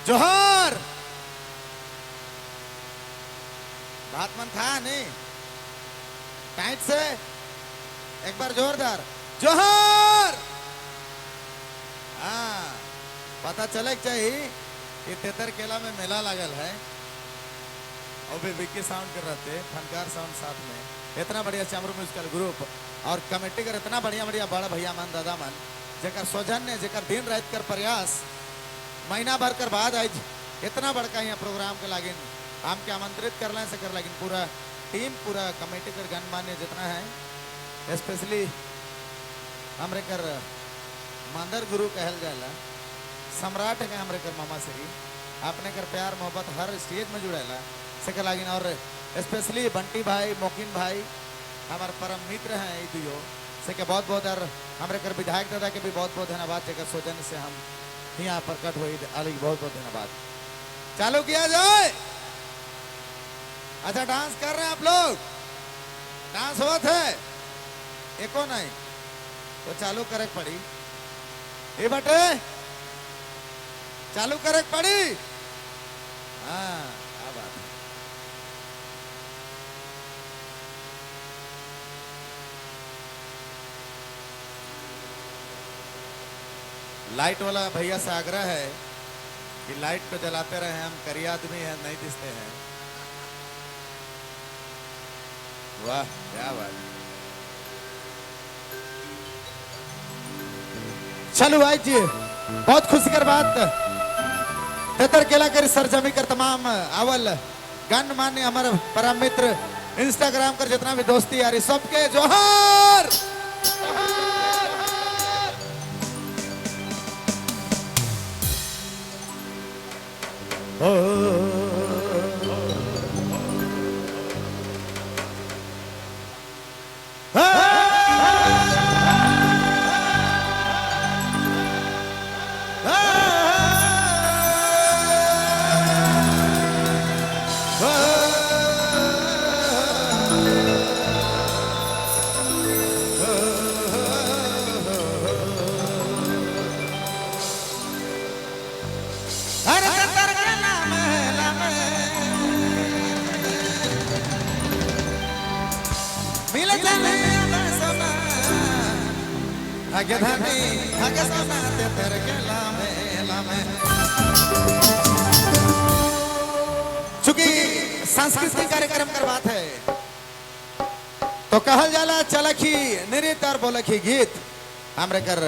जोहार। भात मन खा नहीं टाइट से एक बार जोरदार जोहार। हाँ, पता चले चाहिए कि तेतर केला में मेला लागल है और भी विक्की साउंड कर रहते फनकार साउंड साथ में इतना बढ़िया चमरू म्यूजिकल ग्रुप और कमेटी कर इतना बढ़िया बढ़िया बड़ा भैया मन दादा मन जेकर सौजन्य जेकर दिन रात कर प्रयास महीना भर कर बाद आज इतना बड़का यहाँ प्रोग्राम के लागिन हम के आमंत्रित करना से कर लागिन पूरा टीम पूरा कमेटी कर गणमान्य जितना है स्पेशली हमरे कर मांदर गुरु कहल जाला सम्राट है हमरे कर मामा श्री आपने कर प्यार मोहब्बत हर स्टेज में जुड़ेला से कर लागिन। और स्पेशली बंटी भाई मोकिन भाई हमारे परम मित्र हैं ये दुयो से के बहुत बहुत और हमारे कर विधायक दादा के भी बहुत बहुत धन्यवाद जेकर सौजन्य से हम यहाँ प्रकट हुई अली बहुत बहुत धन्यवाद। चालू किया जाए। अच्छा डांस कर रहे हैं आप लोग, डांस होत है एको नहीं तो चालू करे पड़ी ये बटे चालू करे पड़ी। हाँ क्या बात है। लाइट वाला भैया से आग्रह है कि लाइट को जलाते रहे, हम करिया आदमी हैं नहीं दिखते हैं। वाह क्या बात। चलो भाई जी बहुत खुशी कर बात तेतर केला कर सरजमी कर तमाम आवल गणमान्य हमारे परम मित्र इंस्टाग्राम कर जितना भी दोस्ती यारी सबके जोहार। चूंकि सांस्कृतिक कार्यक्रम कर बात है तो कहल जाला चलखी नृत्य और बोलखी गीत हमरे कर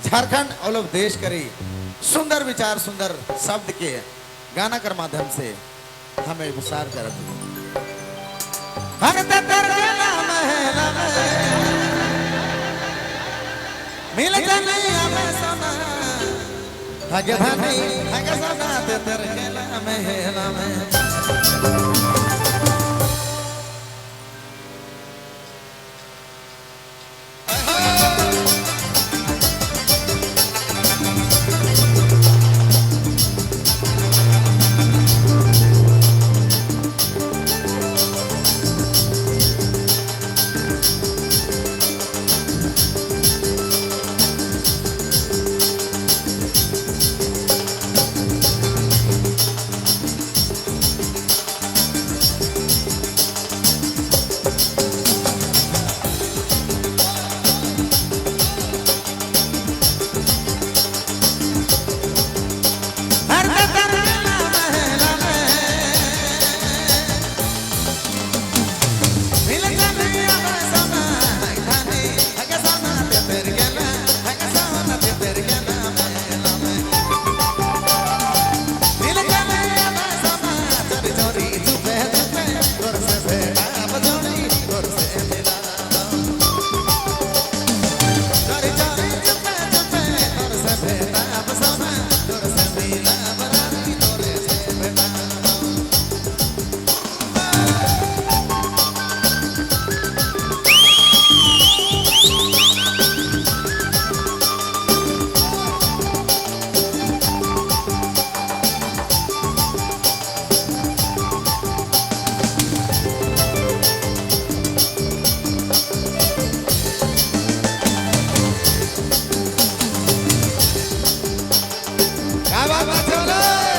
झारखंड और देश करी सुंदर विचार सुंदर शब्द के गाना कर माध्यम से हमें विचार करत मिल क्या बात है।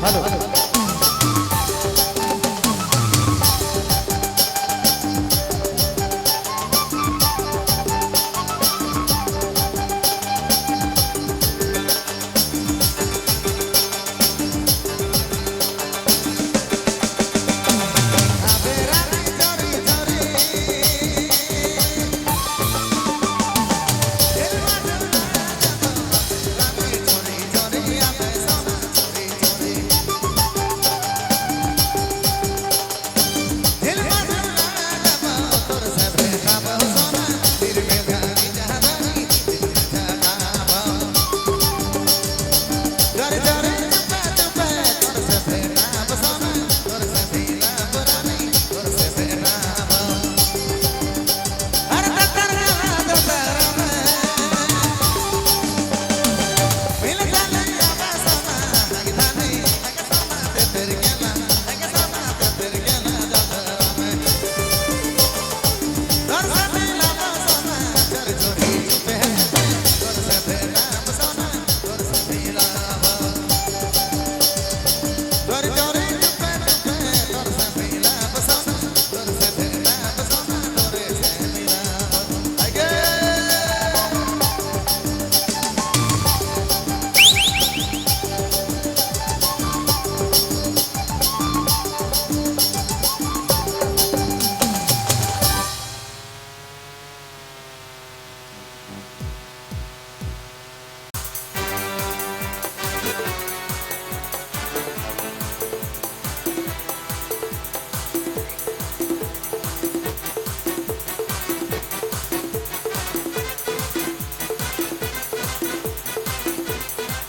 हेलो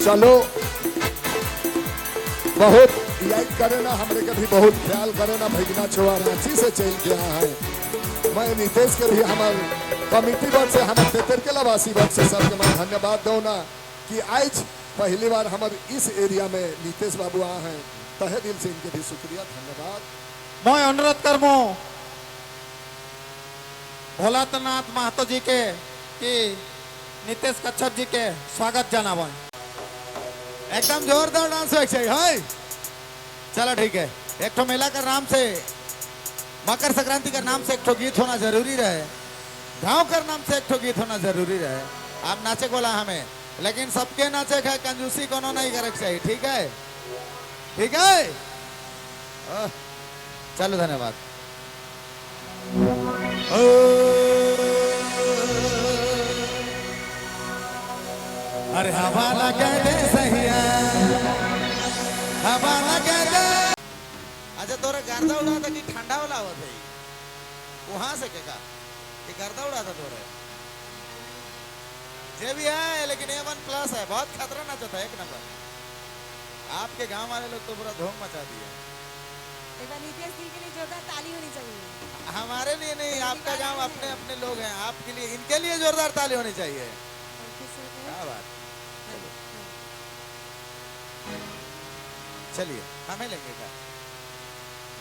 चलो बहुत याद करे ना हमरे के भी बहुत ख्याल करे ना भगना छोड़ा रांची से चल गया है। मैं नितेश के भी हमार कमिटी बल से हमार तेतरकेला वासी बल से सबके मैं धन्यवाद दो ना कि आज पहली बार हमार इस एरिया में नितेश बाबू आए हैं, तहे दिल से इनके भी शुक्रिया धन्यवाद। मैं अनुरोध करमो भोलानाथ महतो जी के कि नितेश कच्छप जी के स्वागत जनाबे। एकदम जोरदार डांस हो चाहिए हाय। चलो ठीक है, एक ठो मेला का नाम से मकर संक्रांति का नाम से एक ठो गीत होना जरूरी रहे, गांव का नाम से एक ठो गीत होना जरूरी रहे। आप नाचे बोला हमें, लेकिन सबके नाचे का कंजूसी कोनो नहीं करे चाहिए। ठीक है ठीक है, चलो धन्यवाद। अरे हवा लगा दे सहिया, हवा लगा दे। अच्छा तोरा गर्दा उड़ा था कि ठंडा वाला आवत है वहां से के का ये गर्दा उड़ा था तोरे जे भी है, लेकिन A1+ है, बहुत खतरा नाचा था, एक नंबर। आपके गांव वाले लोग तो पूरा धूम मचा दिए। एक बार नितेश जी के लिए जोरदार ताली होनी चाहिए। हमारे लिए नहीं, आपका गांव अपने अपने लोग हैं, आपके लिए इनके लिए जोरदार ताली होनी चाहिए। क्या बात, चलिए हमें लेंगे क्या।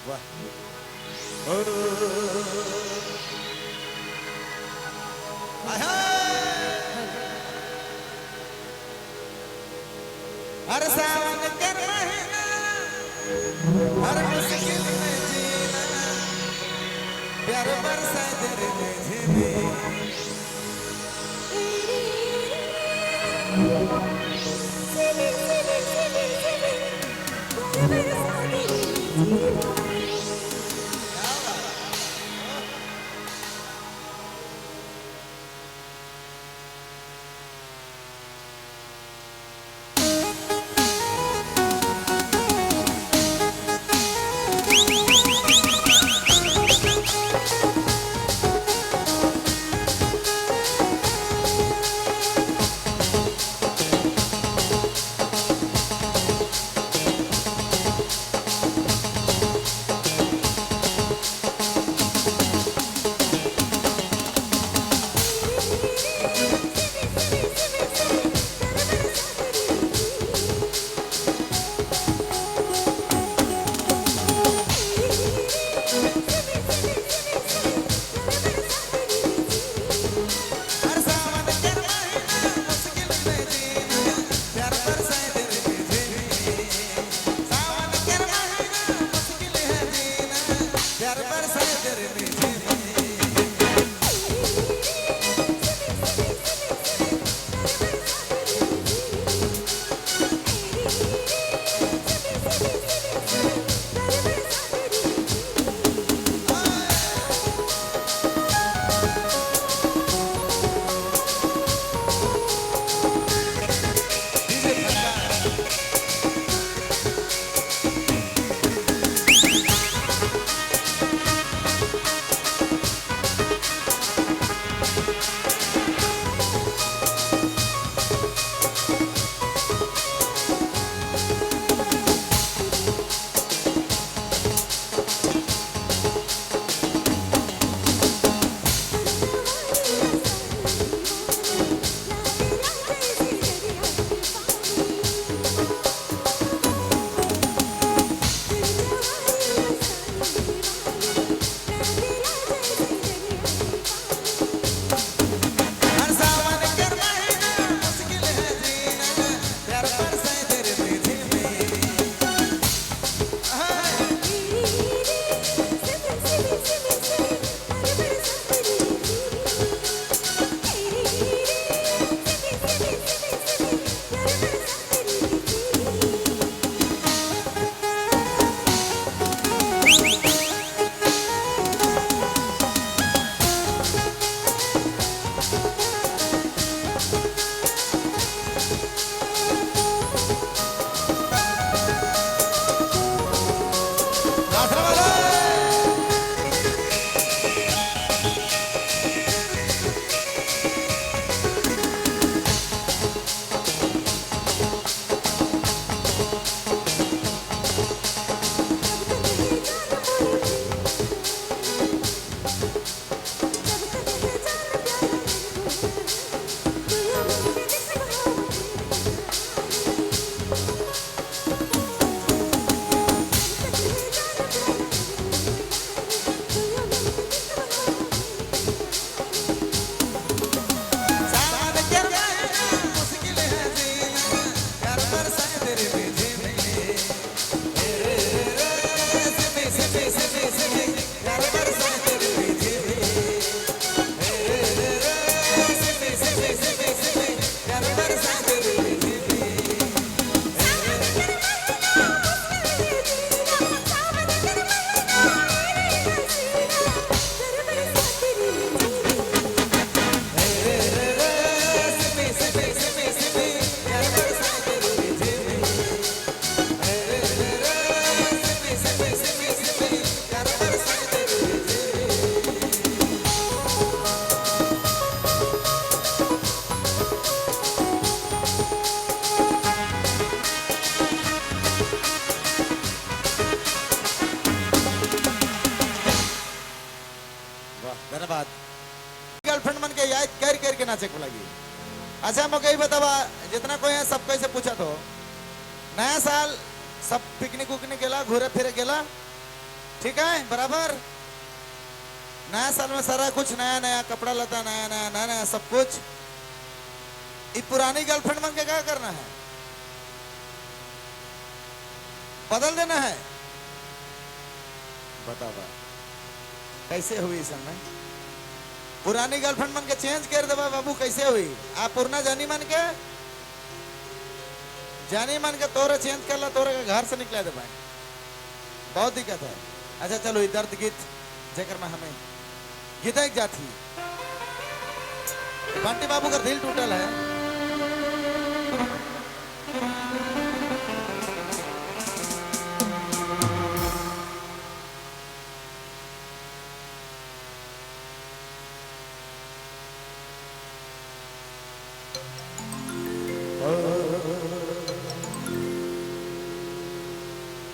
वाह, हर सावन कर महीना हर मुश्किल में जीना, प्यार बरसा तेरे झिमी। गर्लफ्रेंड मन के याद कर कर के नाचे को लगी। अच्छा मोके बतावा जितना कोई है सब कैसे पूछा तो नया साल सब पिकनिक उकनिक गेला घूरे फिरे गेला, ठीक है बराबर। नया साल में सारा कुछ नया नया कपड़ा लता, नया नया नया नया सब कुछ। ये पुरानी गर्लफ्रेंड मन के क्या करना है? बदल देना है। बतावा कैसे हुई इस समय पुरानी गर्लफ्रेंड मन के चेंज कर देवा बाबू, कैसे हुई? आप पुराना जानी मन के तोरे चेंज कर ला, तोरे के घर से निकला दे भाई, बहुत दिक्कत है। अच्छा चलो ये दर्द गीत जेकर में हमें गीता एक जाती बंटी बाबू का दिल टूटल है।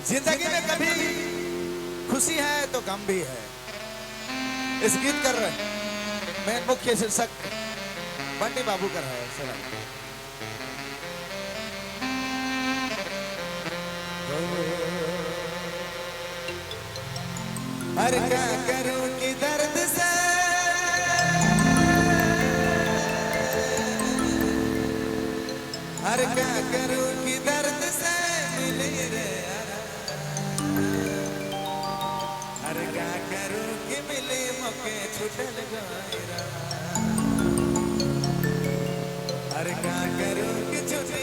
जिंदगी में कभी खुशी है तो गम भी है। इस गीत कर रहे मैं मुख्य शीर्षक बंटी बाबू कर है। हर क्या करूं कि दर्द से, हर क्या करूं कि दर्द से मिली रे, हर क्या करूं कि मिली मोके छूटल गइरा, हर क्या करूं कि छूटे